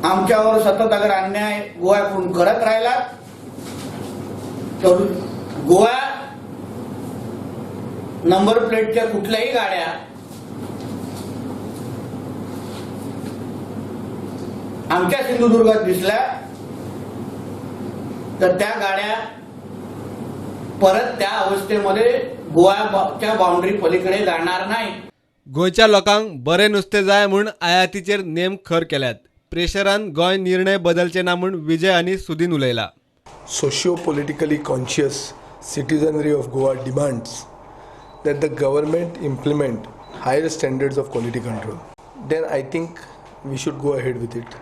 आमच्यावर सतत अगर अन्याय गोव्याकडून करत राहिला तर गोवा नंबर प्लेटच्या कुठल्याही गाड्या आमच्या सिंधुदुर्गात दिसल्या तर त्या गाड्या परत त्या अवस्थेमध्ये गोव्याच्या बाउंड्री पलीकडे जाणार नाही. गोंयच्या लोकांक बरें नुस्तें जाय म्हूण आयातीचेर नेम खर केल्यात. प्रेशरान गोंय निर्णय बदलचे ना म्हूण विजय आनी Sudin उलयला. Socio-politically conscious citizenry of Goa demands that the government implement higher standards of quality control, then I think we should go ahead with it.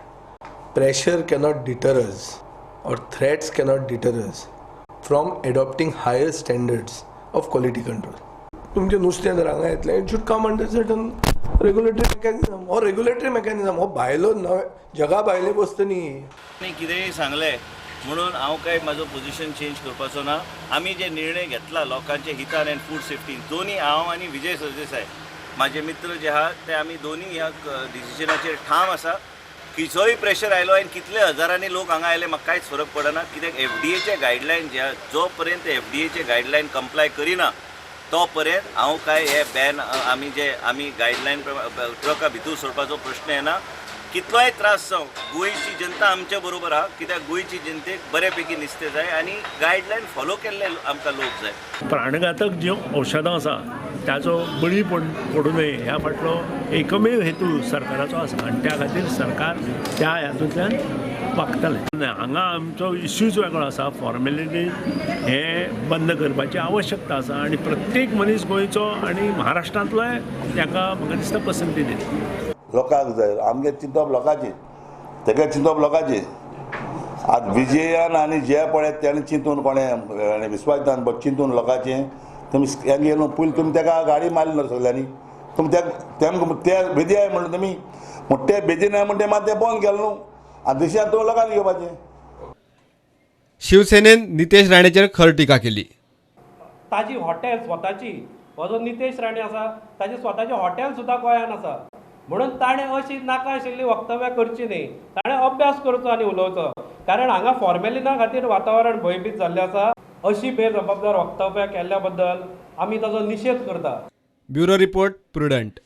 Pressure cannot deter us or threats cannot deter us from adopting higher standards of quality control. तुमचें नुस्तें जर हांगा येतलें, it should come under certain regulatory mechanism. हो regulatory mechanism हो भायलो नवे जगा भायली वस्त न्ही. आनी कितेंय सांगलें म्हणून हांव काय म्हाजो पोझिशन चेंज करपाचो ना. आमी जे निर्णय घेतला लोकांच्या हितान आनी फूड सेफ्टीन, दोनी हांव आनी विजय सरदेसाय म्हाजे मित्र जे आहा ते आमी दोनी ह्या डिसिजनाचेर ठाम आसा. खंयचोय प्रेशर आयलो आनी कितले हजारांनी लोक हांगा आयले, म्हाका कांयच फरक पडना, कित्याक एफडीएचे गायडलायन जे आहा, जो पर्यंत एफडीएचे गायडलायन कंप्लाय करिना तो पर्यंत हांव काय हे बॅन आमी जे आमी गायडलायन ट्रका भितर सोडपाचो प्रश्न येना. कितलोय त्रास जावं, गोंयची जनता आमच्या बरोबर आहा, कित्याक गोंयची जनतेक बरे पैकी नुस्तें जाय आनी गायडलायन फॉलो केल्ले आमकां लोक जाय. प्राणघातक जी औषधां आसा ताचो बळी पडूं नये ह्या फाटलो एकमेव हेतू सरकाराचो आसा आनी त्या खातीर सरकार त्या हातूंतल्यान वागतलें. हांगा आमचो इश्यूज वेगळो आसा. फॉर्मेलिटी हे बंद करपाची आवश्यकता आसा आनी प्रत्येक मनीस गोंयचो आनी महाराष्ट्रांतलोय ताका म्हाका दिसता पसंती दितले. लोकांक जाय, आमगे चिंतप लोकांचें, तेगे चिंतप लोकांचें. आज विजयान आनी जे पळय तेणें चिंतून कोणें विस्वासदान चिंतून लोकांचें तुमी हें न्हू. पयलीं तुमी तेका गाडी मारली न्हू सगल्यांनी, तुमी तेमकां ते बेदी म्हणलें तुमी, म्हण ते बेदी नाय म्हण ते मात तें बंद केलें न्हू. आनी दुसऱ्यान तुमी लोकांनी घेवपाचें. शिवसेनेन नितेश राणेचेर खर टिका केली. ताजी हॉटेल स्वताची, हो जो नितेश राणे आसा ताजी स्वताची हॉटेल सुद्दां गोंयांत आसा, म्हणून ताणें अशी नाका आशिल्ली वक्तव्यां करची न्ही. ताणें अभ्यास करचो आनी उलोवचो, कारण हांगा फॉर्मेलिना खातीर वातावरण भंयभीत जाल्लें आसा. अशी बेजबाबदार वक्तव्यां केल्ल्या बद्दल आमी ताचो निशेध करता. Bureau report, Prudent.